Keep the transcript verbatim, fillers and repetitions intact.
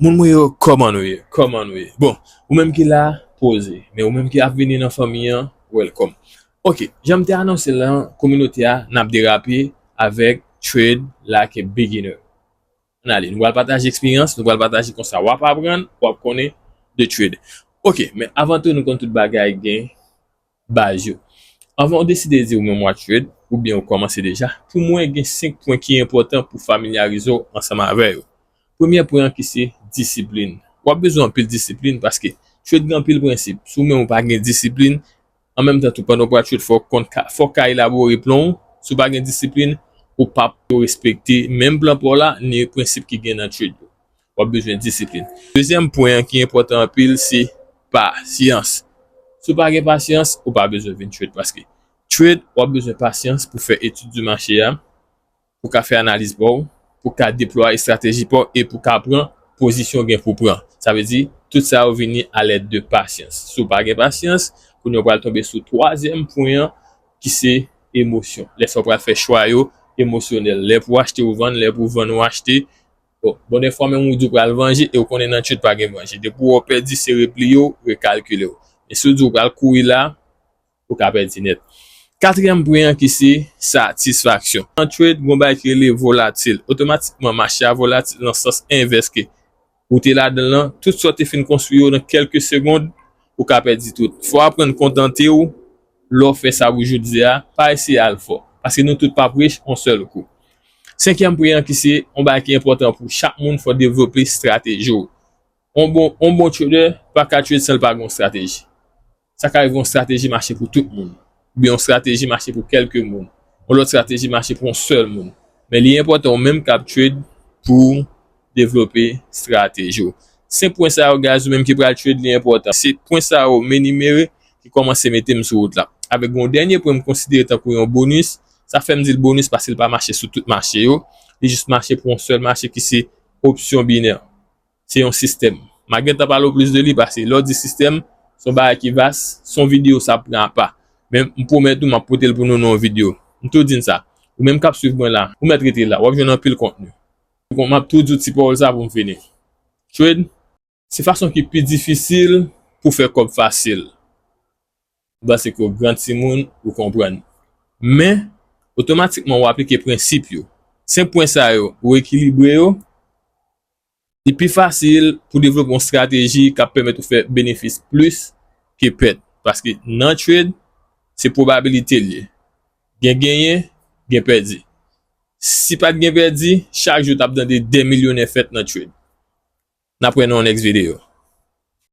Moun mwen yo, kòman nou ye? Kòman nou ye? Bon, ou menm ki la, poze. Men ou menm ki ap vini nan fanmi an, welcome. Ok, jan m te anonse l lan kominote a, n ap derape avèk trade like a beginner. Ann ale, nou pral pataje eksperyans, nou pral pataje konsa w ap aprann, w ap konnen de trade. Ok, men avan tou, nou konn tout bagay gen baz yo. Anvan w deside di ou menm w a trade, oubyen ou kòmanse deja, pou mwen gen senk pwen ki enpòtan pou familyarize w ansanm avè yo. Premye pwen an ki se disiplin. W ap bezwen anpil disiplin paske trade gen anpil prensip. Si w menm ou pa gen disiplin, an menm tan tou pandan w pral trade fò w konn ka, fò w ka elabore plan w. Si w pa gen disiplin, ou p ap respekte menm plan pa w la, ni prensip ki gen nan trade yo. W ap bezwen disiplin. Dezyèm pwen an ki enpòtan anpil, se pasyans. Si w pa gen pasyans, ou pa bezwen vin trade paske trade, w ap bezwen pasyans pou fè etid di mache a, pou ka fè analiz pa w, pou ka deplwaye estrateji pa w e pou ka pran pozisyon w gen pou pran. Sa vle di, tout sa yo vini alèd de pasyans. Si w pa gen pasyans, kounye a w pral tonbe sou twazyèm pwen an, ki se emosyon. Lè sa w pral fè chwa yo, emosyonèl. Lè pou w achte ou vann, lè pou w vann ou achte. Bon, bon, dèfwa menm ou di w pral vanje e w konnen nan trade pa gen vanje. Depi w wè w pèdi, se repliye w, rekalkile w. Men si w di w pral kouri la, ou ka pèdi nèt. Katriyèm pwen an ki se satisfaksyon. Nan trade, gon bagay ki rele volatil. Otomatikman, mache a volatil nan sans envès ke ou te ladan l lan, tout sa w te fin konstwi yo nan kèlke segond, ou ka pèdi tout. Fò w aprann kontante w lè w fè sa pou jodi a, pa eseye al fò. Paske nou tout p ap rich yon sèl kou. Senkyèm pwen an ki se yon bagay ki enpòtan pou chak moun, fò w devlope estrateji w. Yon bon, yon bon trader pa ka trade san l pa gen yon estrateji. Sa ka rive yon estrateji mache pou tout moun. Oubyen yon estrateji mache pou kèlke moun. Yon lòt estrateji mache pou yon sèl moun. Men li enpòtan ou menm k ap trade pou w devlope estrateji w. Senk pwen sa yo, guys, ou menm ki pral trade, li enpòtan. Se pwen sa yo m enimere ki kòmanse mete m sou wout la. Avèk yon dènye pwen m konsidere tankou yon bonis. Sa fè m di l bonis paske l pa mache sou tout mache yo. Li jis mache pou yon sèl mache ki se opsyon binè. Se yon sistèm. M a gentan pale w plis de li paske lè w di sistèm, se yon bagay ki vas, se yon videyo sa ap pran apa. Men m pwomèt ou m ap pote l pou nou nan yon videyo. M tou di n sa. Ou menm k ap swiv mwen la, ou mèt rete la, w ap jwenn anpil kontni. M ap tou di w ti pawòl sa pou m fini. Trade, se fason ki pi difisil pou fè kòb fasil. M panse ke w gran timoun, ou konprann. Men, otomatikman w aplike prensip yo. Senk pwen sa yo, ou ekilibre yo, li pi fasil pou devlope yon estrateji k ap pèmèt ou fè benefis plis ke pèt. Paske nan trade, se pwobabilite l ye. Gen genyen, gen pèdi. Si pa t gen pèdi, chak jou w t ap tande de milyonè fèt nan trade. N ap wè nan yon next videyo.